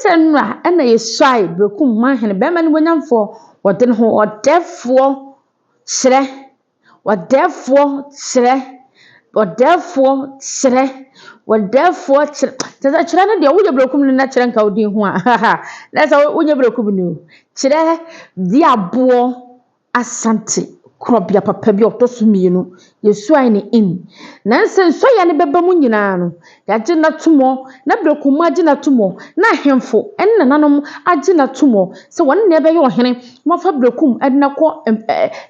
sɛ nnora ɛna yɛsuae Berekum manhene bɛrima nimuonyamfoɔ wɔde ne ho ɔdɛɛfoɔ kyerɛ ɔdɛɛfoɔ kyerɛ ɔdɛɛfoɔ kyerɛ ɔdɛɛfoɔ kyerɛ kyerɛ sɛ kyerɛ no deɛ woyɛ Berekum no na kyerɛ nka wo din ho a na sɛ wonyɛ Berekum no o kyerɛ di aboɔ Asante korɔbea papa bi a ɔtɔ so mmienu, yɛsuae no in. Nanso nsɔeɛ no bɛba mu nyinaa no, yɛagye no atom hɔ, na Berekumma agye no atom hɔ, na ahemfo ne nananom agye no atom hɔ sɛ wɔn na ɛbɛyɛ ɔhene na wɔafa Berekum de no akɔ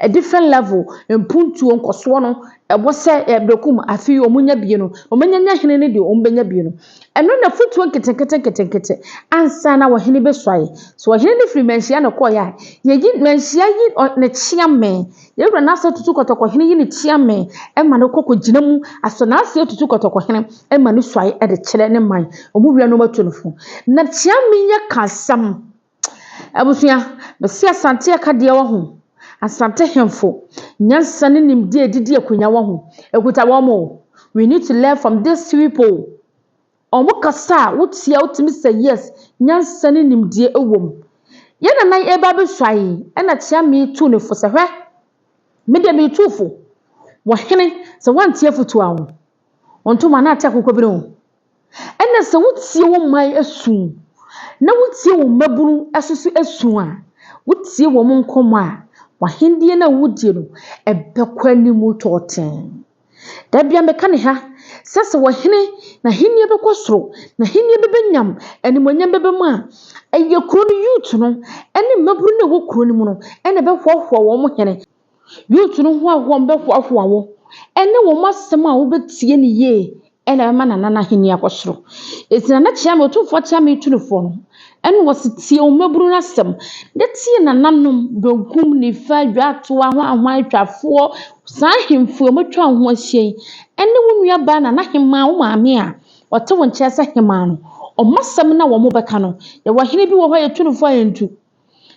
a different level, mpuntuo, nkɔsoɔ no, ɛwɔ sɛ Berekum afe yi wɔnya bie no, wɔanya hene no deɛ wɔbɛnya bie no. Ɛno na afotuo nketenkete nketenkete ansa na ɔhene bɛsuae. Sɛ ɔhene no firi Manhyia na ɔkɔeɛ a, yɛyi Manhyia yi ne kyeame. Yɛn wura Nasa Tutu Kɔtɔkɔhene yi ne kyeame ma no kɔ kɔgyina mu. Asɔ Nasa Tutu Kɔtɔkɔhene ma no suae de kyerɛ ne man. Wɔn wia no wɔatu no fo. Na kyeame yɛ ka asɛm. Abusua, mese Asante akadeɛ wɔ ho. Asante hemfo, nyansa ne nimdeɛ a ɛdidi akonnwa wɔ ho. Ɛkuta wɔn o. We need to learn from these people. Wɔn kasa a wotie a wotumi sɛ yes, nyansa ne nimdeɛ wɔ mu. Yɛn nana reba abɛsuae ɛna kyeame tuu ne fo sɛ hwɛ, me deɛ meretu fo. Wɔhene, sɛ woantie afotuo a wo, wo ntoma no ate akokɔ bene o. Ɛna sɛ wotie wo man asu, na wotie wo mmabunu nso so asu a, wotie wɔn nkɔmmɔ a, w'ahennie no a wodie no, ɛbɛkɔ anim tɔɔtee. Da bia meka ne ha sɛ sɛ ɔhene n'ahennie bɛkɔ soro, n'ahennie bɛbɛ animuonyam bɛbɛ mu a, ɛyɛ kuro no youth no ne mmabunu no a ɛwɔ kuro no mu no ɛna ɛbɛhoahoa wɔn hene. Youth no hoahoa bɛhoahoa wo ɛne wɔn asɛm a wobɛtie no yie ɛna ɛbɛma nana n'ahennie akɔ soro. Eti nana Kyeame, Otumfoɔ Kyeame tu no fo no, ɛna wɔsi tie wo mmabunu no asɛm na tie nananom benkum, nifa, dwatoa, hwanhwan, atwafoɔ, saa ahemfo a wɔatwa wo ho ahyia yi, ɛne wo nuabaa nana hemaa, wo maame a ɔte wo nkyɛn sɛ hemaa no, ɔmo asɛm no a wɔn bɛka no, yɛwɔ hene bi wɔ hɔ a yɛtu no fo a yɛntu.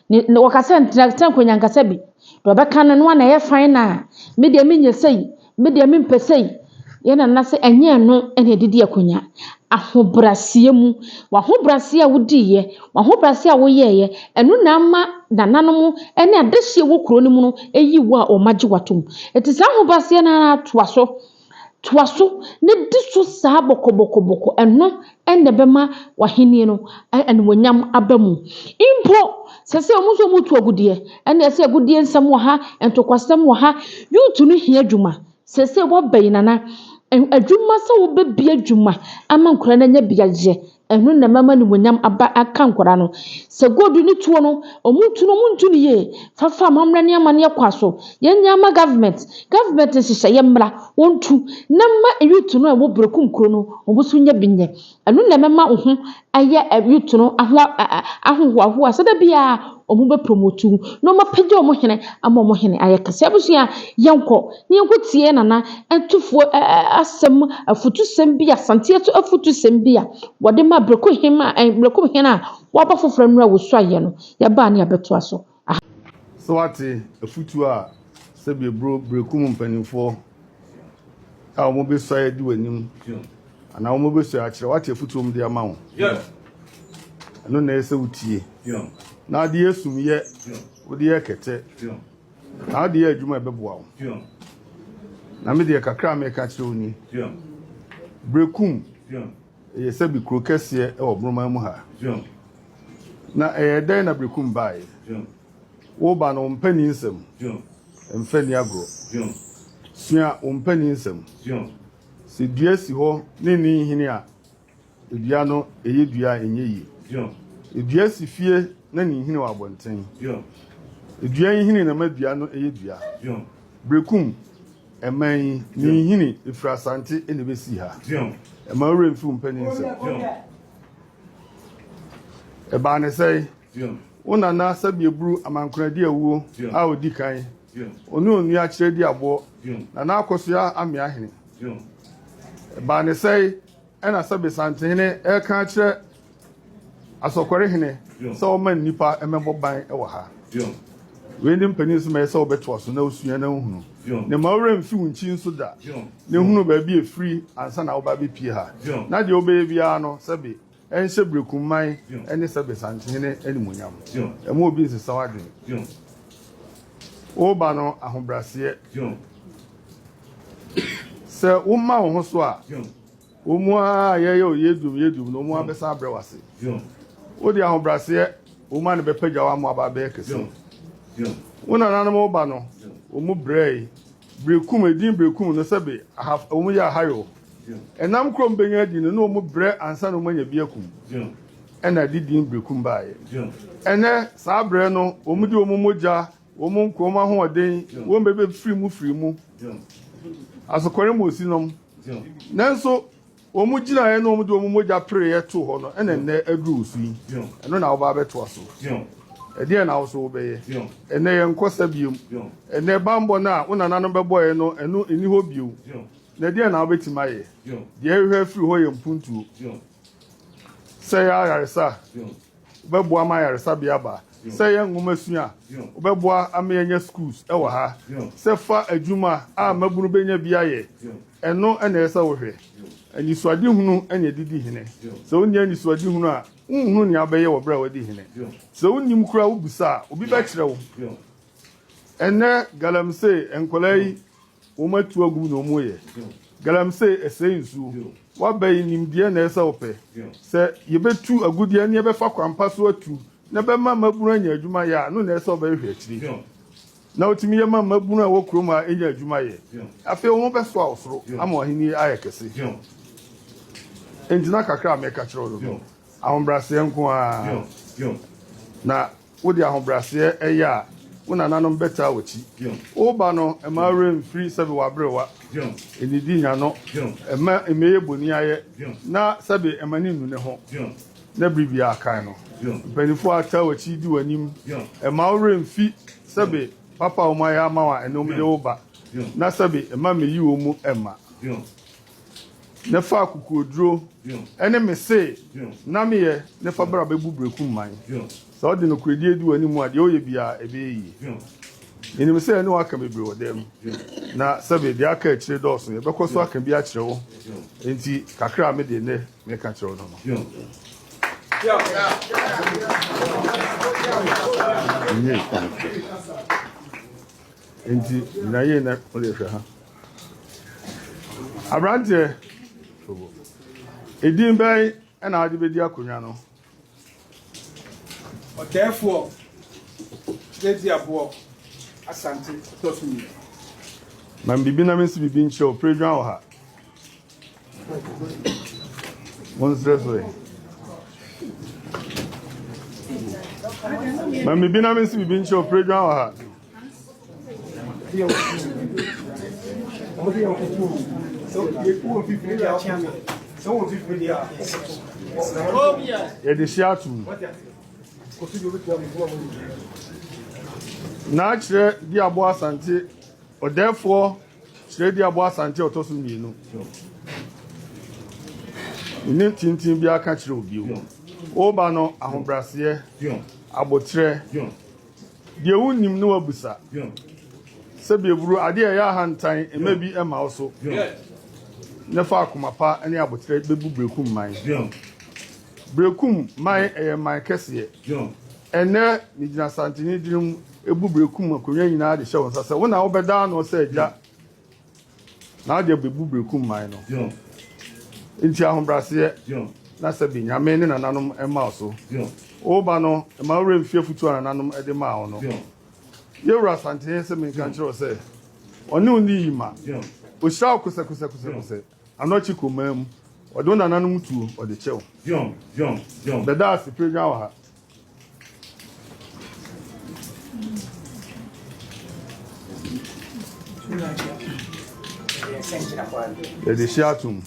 Ne ne wɔkasa ntena tena nkonnwa nkasa bi. Deɛ ɔbɛka no no ana ɛyɛ fine na me deɛ menyɛ sei, me deɛ mempɛ sei. Yɛn nana sɛ ɛnyɛ ɛno ɛna ɛdidi akonnwa. Ahobrɛaseɛ mu, w'ahobrɛaseɛ a wodiiɛ, w'ahobrɛaseɛ a woyɛeɛ, ɛno na ama nananom ne adehyeɛ wɔ kuro no mu no ayi wo a wɔn agye wo atom. Eti saa ahobrɛaseɛ no ara toa so, toa so na di so saa bɔkɔbɔkɔbɔkɔ. Ɛno ɛna ɛbɛma w'ahennie no animuonyam aba mu. Mpo sɛ sɛ wɔn nso wɔretu agudeɛ, ɛna ɛsɛ agudeɛ nsɛm wɔ ha, ntɔkwasɛm wɔ ha. Youth no hia adwuma. Sɛsɛ wɔaba yi nana, adwuma sɛ wobɛbie adwuma ama nkwadaa no anya bi ayɛ, ɛno na ɛbɛma animuonyam aba aka nkwadaa no. Sɛ gold no tuo no, wɔn tu no wɔn ntu no yie. Fafa amammerɛ ne amanneɛ kɔ so. Yɛnyɛ ama government. Government nhyehyɛeɛ mmra, wɔntu na ma youth no a ɛwɔ Berekum kuro no, wɔn nso nya bi nyɛ. Ɛno na ɛbɛma wo ho ayɛ youth no ahohoahoa sɛ da biara wɔn bɛ promote wo na wɔn apagya wɔn hene ama wɔn hene ayɛ kɛse. Abusua, yɛnkɔ na yɛnkɔ tie nana ntufoɔ asɛm, afutusɛm bi, Asante afutusɛm bi a wɔde ma Berekum hene a Berekum hene a waba foforɔ nnura wɔsuaeɛ no. Yɛbaa ne yɛabɛtoa so. Sɛ wate afutuo a sɛbi eburo Berekum mpanimfoɔ a wɔn bɛsua adi w'anim anaa wɔn bɛsua akyerɛ wate afutuo mu de ama wo, ɛno na ɛyɛ sɛ wotie na ade yɛ sum yɛ wode yɛ kɛtɛ na ade yɛ adwuma a ɛbɛboa wo. Na me deɛ kakra a meka kyerɛ wo ni, Berekum ɛyɛ sɛbi kuro kɛseɛ ɛwɔ Broman mu ha. Na ɛyɛ dɛn na Berekum baeɛ? Woba no, wo mpanin nsɛm mfa ni agorɔ. Sua wo mpanin nsɛm. Sɛ dua si hɔ ne ne nhini a, dua no ɛyɛ dua a ɛnyɛ yie. Dua si fie na ne nhini wɔ abɔnten. Dua nhini na ma dua no ɛyɛ dua. Berekum ɛman yi ne nhini ɛfiri Asante na ɛbɛsii ha. Ɛma wo werɛ mfi wo mpanin nsɛm. Ɛbaa ne sɛe, wo nana Sɛbieburu Amankonadi awuo a ɔdi kan, ɔne onua Kyerɛdi Aboɔ, Nana Akosua Ameahene. Ɛbaa ne sɛe ɛna sɛbe Santehene ɛreka akyerɛ Asɔkɔrehene sɛ ɔma nnipa mmɛbɔ ban wɔ ha. Wei ne mpanin nsɛm a ɛyɛ sɛ wobɛtoa so na wosua na wohunu. Na mma wo werɛ mfi wo nkyi nso da, na hunu baabi a ɛfiri ansa na woba abɛpie ha. Na deɛ wobɛyɛ biara no, sɛbe. Ɛnhyɛ Berekumman ne Sɛbe Santehene animuonyam. Mma obi nsesa w'adwene. Woreba no ahobrɛaseɛ. Sɛ woma wo ho so a, wɔn ara a yɛyɛ o yɛdum yɛdum no, wɔn ara bɛsan abrɛ wo ase. Wode ahobrɛaseɛ, wɔn ara na bɛpagya wo ama aba abɛyɛ kɛse. Wo nananom reba no, wɔn brɛe. Berekum, edin Berekum no, sɛbe aha, wɔn yɛ ahayɔ. Ɛnam koro a wɔbɛnya adi no, na wɔn brɛ ansa na wɔanya bi akum. Ɛna ɛde din Berekum baeɛ. Ɛnɛ, saa brɛ no, wɔn de wɔn mogya, wɔn nkwa, wɔn ahoɔden, wɔn bɛbɛ firi mu firi mu. Asokɔre mu osinom. Nanso, Wɔn gyinaeɛ na wɔde wɔn mogya pereeɛ too hɔ no na nnɛ aduru wo so yi. Ɛno na woba abɛtoa so. Ɛdeɛn na wo nso wobɛyɛ? Ɛnnɛ yɛnkɔ sa bio. Ɛnnɛ bammɔ no a wo nananom bɛbɔeɛ no, ɛno nni hɔ bio. Na ɛdeɛn na wobɛtumi ayɛ? Deɛ ɛhwehwɛ afiri hɔ yɛ mpuntuo. Sɛ ɛyɛ ayaresa, wobɛboa ama ayaresabea aba. Sɛ ɛyɛ nwomasua, wobɛboa ama yɛanya schools wɔ ha. Sɛ fa adwuma a mmabunu bɛnya bi ayɛ, ɛno na ɛsɛ sɛ wohwɛ. Anisoadehunu na ɛde di hene. Sɛ wonni anisoadehunu a, wonhunu nea wobɛyɛ wɔ berɛ a woadi hene. Sɛ wonnim koraa wobisa a, obi bɛkyerɛ wo. Ɛnnɛ galamsey, nkwadaa yi Wɔn atu agu mu na wɔn yɛ. Galamsey ɛsɛe nsuo. Waba yi nimdeɛ na ɛsɛ wopɛ. Sɛ yɛbɛtu agudeɛ ne yɛbɛfa kwanpa so atu na ɛbɛma mmabunu anya adwuma yɛ a, no na ɛsɛ wobɛhwehwɛ akyire. Na wotumi yɛ ma mmabunu a ɛwɔ kurom ha nya adwuma yɛ. Afei wɔn bɛsoa wo soro ama w'ahennie ayɛ kɛse. Enti na kakra a meka kyerɛ wo no no, ahobrɛaseɛ nko ara. Na Wode ahobrɛaseɛ yɛ a, wo nananom bɛtaa w'akyi. Wo ba no, mma wo werɛ mfiri sɛbe w'aberewa. Nnidi nya no, mma mmɛyɛ boniayɛ, na sɛbe mma no nnu ne ho. Na bere biara kae no. Mpanimfoɔ a ataa w'akyi di w'anim, mma wo werɛ mfi sɛbe papa a wɔayɛ ama wo a ɛnnɛ wɔde wo ba, na sɛbe mma mmeyi wɔn mu mma. Ne fa akokoɔduro ne me se nnamyɛ ne fa bra bɛbu berekum man. Sɛ wode nokorɛdie di w'anim a, deɛ woyɛ biara, ɛbɛyɛ yie. Menim sɛ yɛne wo aka bebree wɔ dɛm, na sɛbe deɛ aka akyire dɔɔso, yɛbɛkɔ so aka bi akyerɛ wo. Enti kakra a me deɛ nnɛ meka kyerɛ wo no no. Enti gyina yie na wode hwɛ ha. Aberanteɛ, edin bɛn na wode bɛdi akonnwa no? Ɔtɛɛfoɔ Kyerɛdiaboɔ Asante ɔtɔ so mmienu. Ma me biribi na mensi biribi nkyerɛ wo. Piredwan wɔ ha. Monsrɛ so ɛ. Ma me biribi na mensi biribi nkyerɛ wo. Piredwan wɔ ha. Yɛde hyɛ atom. N'akyerɛ di aboa Asante ɔdɛɛfoɔ kyerɛ di aboa Asante ɔtɔ so mmienu. Ne tintin biara ka kyerɛ obi o. Woba no ahobrɛaseɛ, abotrɛ. Deɛ wonnim na woabisa. Sɛbi aburo, adeɛ a ɛyɛ ahantan, mma bi mma wo so. Na fa akoma pa ne aboterɛ bɛbu Berekum man. Berekum man ɛyɛ man kɛseɛ. Ɛnnɛ megyina Asantehene dini mu bu Berekum akonnwa nyinaa de hyɛ wo nsa sɛ wo na wobɛda ano sɛ agya. Na ade abebu berekum man no. Nti ahobraseɛ na sɛbi Nyame ne nananom mma wo so. Wo ba no, mma wo werɛ mfi afutuo a nananom de maa wo no. Yɛwura Asantehene se menka nkyerɛ wo sɛ, ɔne wo nni yima. Ɔhyira wo kosɛkosɛkosɛkosɛ, anɔkye komaa mu. Ɔde wo nananom tuo, ɔde kyɛ wo. Bɛda ase, Piredwan wɔ ha. Yɛde hyɛ atom.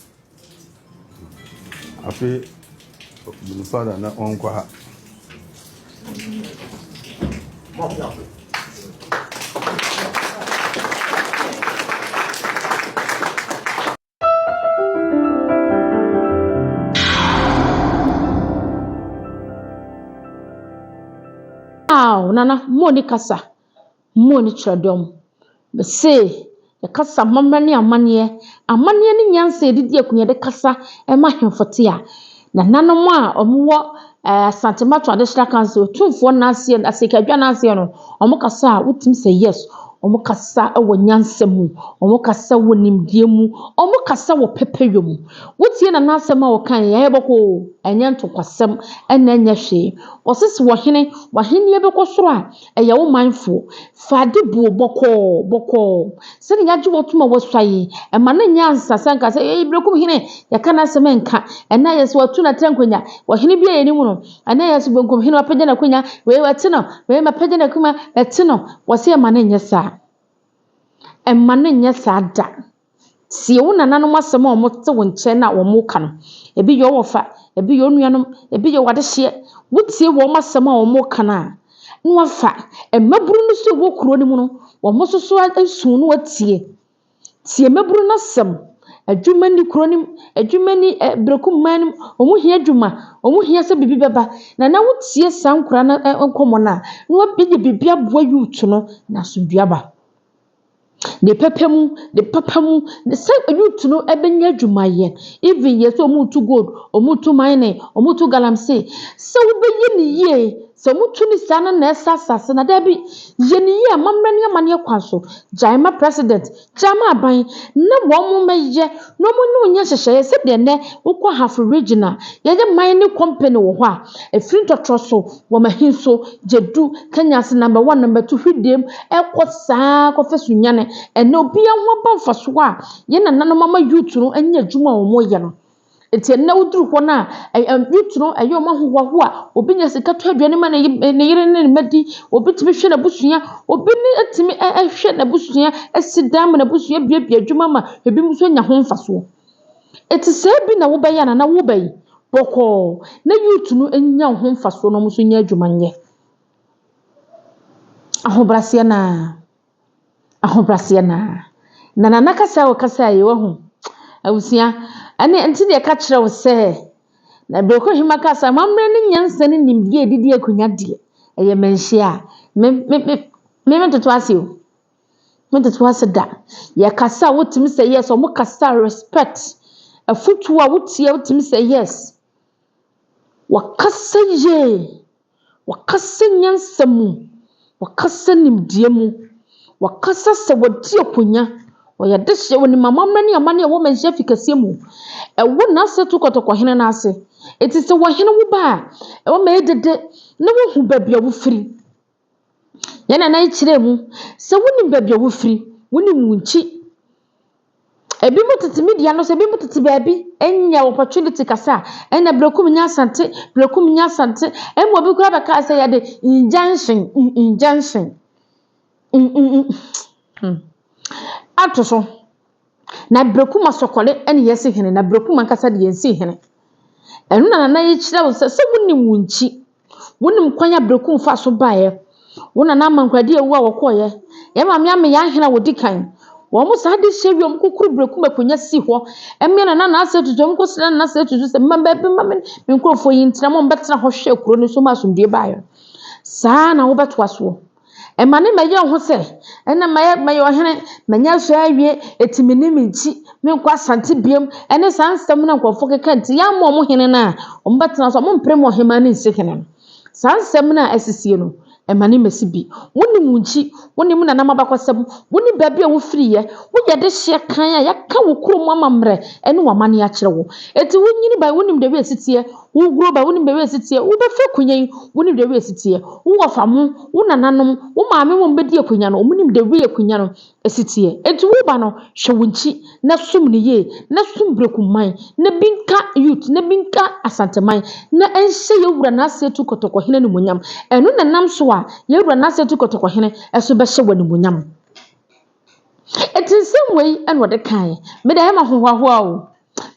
Afei, nipa na na ɔnkɔ ha. Aww Nana mo ni kasa, mo ni kyerɛdɔm. Mese yɛkasa amammerɛ ne amanneɛ, amanneɛ ne nyansa a yɛde di ako yɛde kasa ma ahemfo te a. Nananom a wɔwɔ Asante Mato Adesua Council, Otumfoɔ n'aseɛ, Asekadwa n'aseɛ no, wɔkasa a wotumi sɛ yes. Wɔkasa wɔ nyansa mu, wɔkasa wɔ nimdeɛ mu, wɔkasa wɔ pɛpɛyɔ mu. Wotie Nana asɛm a ɔkaeɛ yi, ɛyɛ bɔkɔɔ o, ɛnyɛ ntokwasɛm ɛna ɛnyɛ hwee. Ɔse sɛ ɔhene, w'ahennie bɛkɔ soro a, ɛyɛ wo manfoɔ. Fa ade buo bɔkɔɔ bɔkɔɔ. Sɛdeɛ yɛagye wo atom a woasua yi, ɛma no nyɛ ansa sɛ nka sɛ ei Berekum hene, yɛka n'asɛm nka. Ɛnɛ ayɛ sɛ watu n'atrɛnkonya. Ɔhene bi a yɛnim no, ɛnɛ ayɛ sɛ Benkum hene wapagya n'akonya, wei wate no, wei mapagya n'akuma, mate no. Wɔse ɛma no nyɛ saa. Ɛma no nyɛ saa da. Tie wo nananom asɛm a wɔte wo nkyɛn na wɔka no. Ebi yɛ wo wɔfa, ebi yɛ wo nuanom, ebi yɛ w'adehyeɛ. Wotie wɔn asɛm a wɔka no a, na wafa. Mmabunu no nso a wɔwɔ kuro no mu no, wɔn nso so asu na wɔatie. Tie mmabunu no asɛm. Adwuma nni kuro no mu, adwuma nni Berekum man no mu. Wɔhia adwuma, wɔhia sɛ biribi bɛba. Na na wotie saa nkwadaa no nkɔmmɔ no a, na wɔayɛ biribi aboa youth no na asomdwoeɛ aba. Ne pɛpɛ mu, ne papa mu, sɛ youth no bɛnya adwuma yɛ. Even yɛ sɛ wɔretu gold, wɔretu mining, wɔretu galamsey. Sɛ wobɛyɛ no yie, sɛ wɔtu no saa no na ɛsɛ asase no a, dabi, yɛ no yie amammerɛ ne amanneɛ kwan so. Gyae ma president, gyae ma aban na wɔmmɛyɛ na wɔne wo nyɛ nhyehyɛeɛ sɛdeɛ nnɛ wokɔ Ahafo region a, yɛyɛ mining company wɔ hɔ a, ɛfiri Ntɔtorɔ so, Wɔmahin so, Gyedu, Kenya ase number one, number two, Hwidiem, ɛkɔ saa kɔfa Sunyani. Ɛnnɛ obiara ho aba mfasoɔ a yɛn nananom ama youth no anya adwuma a wɔyɛ no. Nti ɛnnɛ woduru hɔ no a, youth no ɛyɛ wɔn ahohoahoa. Obi nya sika tɔ aduane ma ne yere ne ne mma di. Obi tumi hwɛ n'abusua. Obi ne tumi hwɛ n'abusua, si dan ma n'abusua, buebue adwuma ma ebinom nso anya ho mfasoɔ. Eti saa bi na wobɛyɛ a nana woba yi, bɔkɔɔ na youth no nya wo ho mfasoɔ na wɔn nso nya adwuma nyɛ. Ahobrɛaseɛ no ara. Ahobrɛaseɛ no ara. Na Nana kasa a ɔkasa yi, wahu. Abusua, ɛne nti na yɛka kyerɛ wo sɛ, na Bereko Hema kaa sɛ amammerɛ ne nyansa ne nimdeɛ a ɛdidi akonnwa deɛ, ɛyɛ manhyia a, me, me, me, me mentoto ase o. Mentoto ase da. Yɛkasa a wotumi sɛ yes, ɔmo kasa a respect. Afutuo a wotie a wotumi sɛ yes. Wɔkasa yie. Wɔkasa nyansa mu, wɔkasa nimdeɛ mu, wɔkasa sɛ wɔdi akonnwa, wɔyɛ dehyeɛ, wɔnim amammerɛ ne amanneɛ a ɛwɔ Manhyia fi kɛseɛ mu. Ɛwɔ n'ase to kɔtɔkɔhene no ase. Enti sɛ wɔhene wo ba a, ɛwɔ ma ɛdede na wohu baabi a wofiri. Yɛn nana yi kyerɛɛ mu sɛ wonim baabi a wofiri, wonim wo nkyi. Ebinom tete media no so, ebinom tete baabi nya opportunity kasa a, ɛna Berekum nyɛ Asante, Berekum nyɛ Asante. Ɛma obi koraa bɛkaa sɛ yɛde injunction, injunction, hmm, ato so. Na Berekum asɔkɔre ɛna yɛsi hene, na Berekum ankasa de yɛnsi hene. Ɛno na Nana yi kyerɛ wo sɛ, sɛ wonim wo nkyi, Wonim kwan a Berekum faa so baeɛ. Wo nana Amankwadi awu a wɔkɔeɛ. Yɛn maame Ameya Ahene a wɔdi kan. Wɔn saa de hyɛ wie, wɔkɔkuru Berekum akonnwa sii hɔ. Ɛmmea nana Nana Tutu, wɔkɔsrɛ nana Nana Tutu sɛ, mma baabi mma me nkurɔfoɔ yi ntena, ma wɔmmɛtena hɔ hwɛ kuro no so ma asomdwoeɛ baeɛ. Saa na wobɛtoa soɔ. Mma no mmɛyɛ wo ho sɛ, ɛnna mayɛ mɛyɛ ɔhene, manya asɔre awie, eti menni me nkyi, menkɔ Asante biom, ɛne saa nsɛm no a nkurɔfoɔ keka nti, yɛammɔ wɔn hene no a, wɔbɛtena so, wɔmpere ma ɔhemmaa no nsi hene no. Saa nsɛm no a asisie no, mma no mmɛsi bi. Wonim wo nkyi, wonim wo nananom abakɔsɛm, wonim baabi a wofiriiɛ, woyɛ dehyeɛ kann a yɛaka wo kurom amammerɛ ne w'amanneɛ akyerɛ wo. Enti wonyini bae, wonim deɛ wiase teɛ, Wo grow ba, wonim baabi a ɛsi teɛ. Wobɛfa akonnwa yi, wonim the way ɛsi teɛ. Wo wɔfa mo, wo nananom, wo maame wɔn bɛdi akonnwa no, wɔn nim the way akonnwa no ɛsi teɛ. Enti wo ba no, hwɛ wo nkyi na som no yie, na som Brekuman, na bi nka youth, na bi nka Asanteman, na ɛnhyɛ yɛn wura Naasetu Kɔtɔkɔhene animuonyam. Ɛno na ɛnam so a yɛn wura Naasetu Kɔtɔkɔhene nso bɛhyɛ wo animuonyam. Enti nsɛm wei na ɔde kaeɛ. Me deɛ ɛyɛ me ahohoahoa o.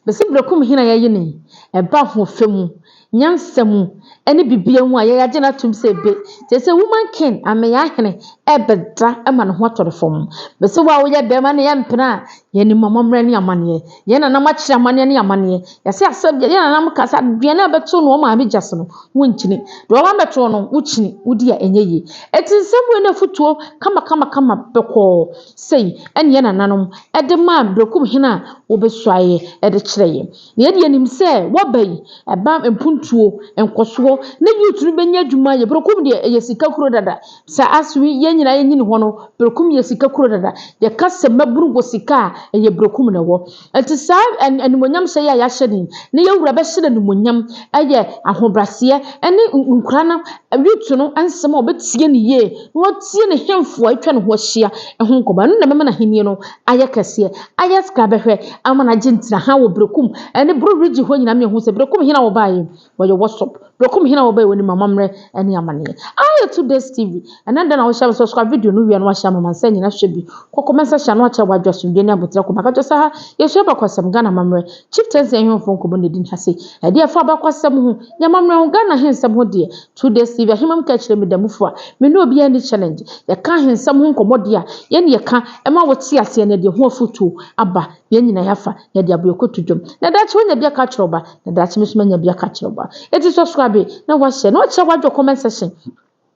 Mese Berekum hene a yɛayi no yi, ɛba ahoɔfɛ mu, nyansa mu ne biribiara mu a yɛagye no atom sɛ ebe. Seesei Woman King Ameyaw-Ahene rebɛda ma ne ho atɔ no fam. Mese wo a woyɛ barima na yɛmpene a, yɛnim amammerɛ ne amanneɛ. Yɛn nananom akyerɛ amanneɛ ne amanneɛ. Yɛse asɛm deɛ yɛn nananom ka sɛ aduane a ɛbɛto no wɔn maame gya so no, wonkyini. Deɛ wɔba bɛto no, wokyini, wodi a ɛnyɛ yie. Enti nsɛm wei ne afotuo kamakamakama bɛkɔɔ sei ɛne yɛn nananom de maa Berekum hene a wɔbɛsuaeɛ de kyerɛ yɛn. Na yɛn deɛ yɛnim sɛ wɔba yi, ɛba mpuntuo, nkɔsoɔ, ne youth no bɛnya adwuma ayɛ. Berekum deɛ ɛyɛ sika kuro dada. Sɛ as we yɛn nyinaa yɛnyini hɔ no, Berekum yɛ sika kuro dada. Yɛka sɛ mmabunu wɔ sika a, ɛyɛ Berekum na ɛwɔ. Nti saa animuonyam hyɛ yi a yɛahyɛ no yi, na yɛn wura bɛhyɛ no animuonyam yɛ ahobrɛaseɛ ne nkwadaa no, youth no nsɛm a wɔbɛtie no yie, na wɔatie ne hemfo a atwa ne ho ahyia ho nkɔmmɔ. Ɛno na ɛbɛma n'ahennie no ayɛ kɛseɛ, ayɛ sika bɛhwɛ ama no agye ntena wɔ Berekum ne Bro region hɔ nyinaa ma yɛhu sɛ Berekum hene a wɔbaeɛ yi, wɔyɛ wɔsɔp. Berekum hene a wɔbaeɛ wɔnim amammerɛ ne amanneɛ. Ayɛ Two Days TV. Ɛnɛ da na wohyɛ me subscribe video no wie na wahyɛ ama mansa nyina hwɛ bi. Kɔ comment section na wakyerɛ wadwo asomdwe ne abotire kɔ maka kyerɛ sɛ ha yɛsua abakɔsɛm Ghana amammerɛ. Chieftaincy ahemfo nkɔmmɔ na ɛdi ha sei. Ɛdeɛ ɛfa abakɔsɛm ho, yɛ amammerɛ ho, Ghana ahensɛm ho deɛ. Two Days TV ahemam ka kyerɛ me da mufo a me ne obiara ni challenge. Yɛka ahensɛm ho nkɔmmɔ deɛ a yɛne yɛka ɛma wote aseɛ na yɛde ho afotuo aba yɛn nyinaa yɛafa na yɛde aboa kɔto dwom. Na daakye wonya bi aka kyerɛ wo ba, na daakye me nso manya bi aka kyerɛ wo ba. Enti subscribe na wahyɛ na wakyerɛ wadwo comment section.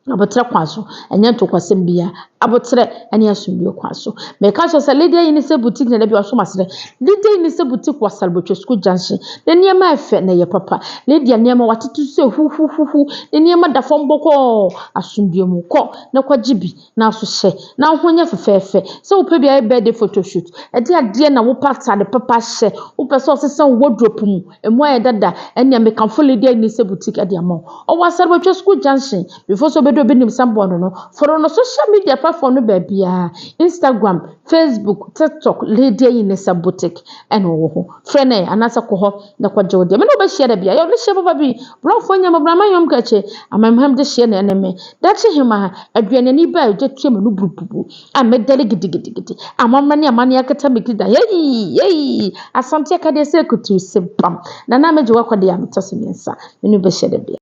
Abotrɛ kwan so, ɛnyɛ ntɔkwasɛm bia. Abotrɛ ne asomdwe kwan so. Meka kyerɛ sɛ Lydia Eunice Boutique na da bi ɔsom aserɛ. Lydia Eunice Boutique wɔ Asarbotwe School Junction. Ne nneɛma ɛfɛ na ɛyɛ papa. Lydia nneɛma watete sɛ huhuhuhu. Ne nneɛma da fam bɔkɔɔ. Asomdwe mu kɔ na kɔgye bi na aso hyɛ na wo ho nyɛ fɛfɛɛfɛ. Sɛ wopɛ bi ayɛ birthday photoshoot. Ɛde adeɛ na wopɛ atade papa hyɛ. Wopɛ sɛ ɔsesa wo wardrobe mu. Emu ayɛ dada. Ɛnea mekamfo Lydia Eunice Boutique de ama wo. Ɔwɔ Asarbotwe School Junction. Before sɛ wobɛdu obi nim signboard no, follow no social media platform no baabiara. Instagram, Facebook, TikTok, Lydia Eunice Boutique ɛna ɔwɔ hɔ. Frɛ no anaasɛ kɔ hɔ na kɔgye wo deɛ. Me ne wobɛhyia da bia. Yɛwɔ hyia papa bi. Borɔfoɔ nyɛ mmɔborɔ amanyɔm kakye. Amamham de hyia na ɛne me. Dakye hema aduanani ba a ogya tua m'ano burububu a mɛdɛre gidigidigidi. Amammerɛ ne amanneɛ akata me gida. Yɛyi yɛyi. Asante akadeɛ sɛ kutu se bam. Nana megye wakɔdeɛ a metɔ so mmiɛnsa. Me ne wobɛhyia da bia.